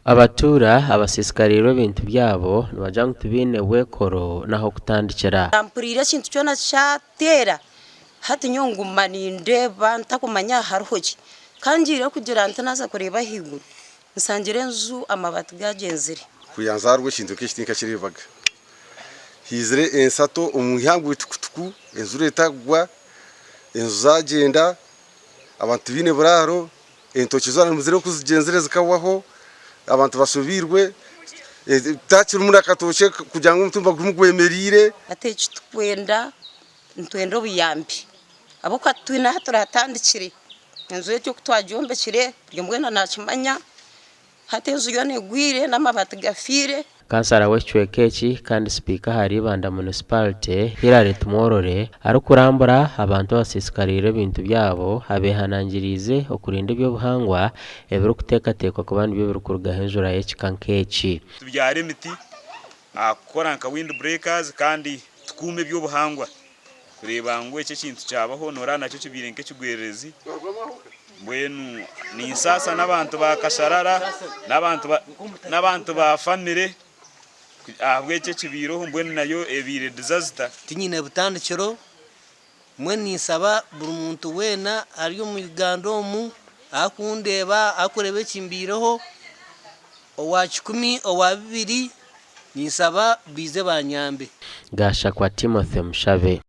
Abatuura abasiisikariirwe ebintu byabo nibagira ngu tibaine bwekoro n'ah'okutandikira. Mpuriire ekintu kyona kyateera, hati nyowe nguma nindeeba ntakumanya hariho ki. Ka ngiire kugira nti naaza kureeba ahaiguru, nshangire enju amabaati gaagyenzire. Kwiha nzaarwa ekintu nk'eki tinkakireebaga. Haizire ensato omu ihangwe tukutuku, enjura etagwa, enju zaagyenda, abantu tibaine buraaro. Entookye zoona nimuzireba oku zigyenzire zikahwaho, abantu bashobeirwe, tihaakirimu na katookye kugira ngu omutumba gugume gwemereire. Hati eki turikwenda, nitwenda obuyambi ahabw'okuba titwine ahu turatandikire, enju egyo oku twagyombekire buri omwe weena naakimanya, hati enju yoona egwire n'amabaati gafiire. Kansara w'ekicweka eki kandi sipiika ahari Ibanda Municipality, Hillary Tumworore arikurambura abantu abasiisikariire ebintu byabo abehanangiriize okurinda eby'obuhangwa ebirikuteekateekwa kuba nibyo birikurugaho enjura y'ekika nk'eki. Tubyare emiti kukora nka wind breakers kandi tukuume eby'obuhangwa kureeba ngu eki ekintu kyabaho noreeba nakyo kibaire nk'ekigwererezi mbwenu ninsaasa n'abantu ba Kasharara n'abantu ba famire ahabw'eki ekibaireho mbwenu nayo ebaire disaster. Tinyine butandikiro, mbwenu ninsaba buri muntu weena ari omu Uganda omu arikundeeba arikureeba ekimbaireho, owa kikumi, owa bibiri, ninsaba baije banyambe. Gashakwa Timothy Mushabe.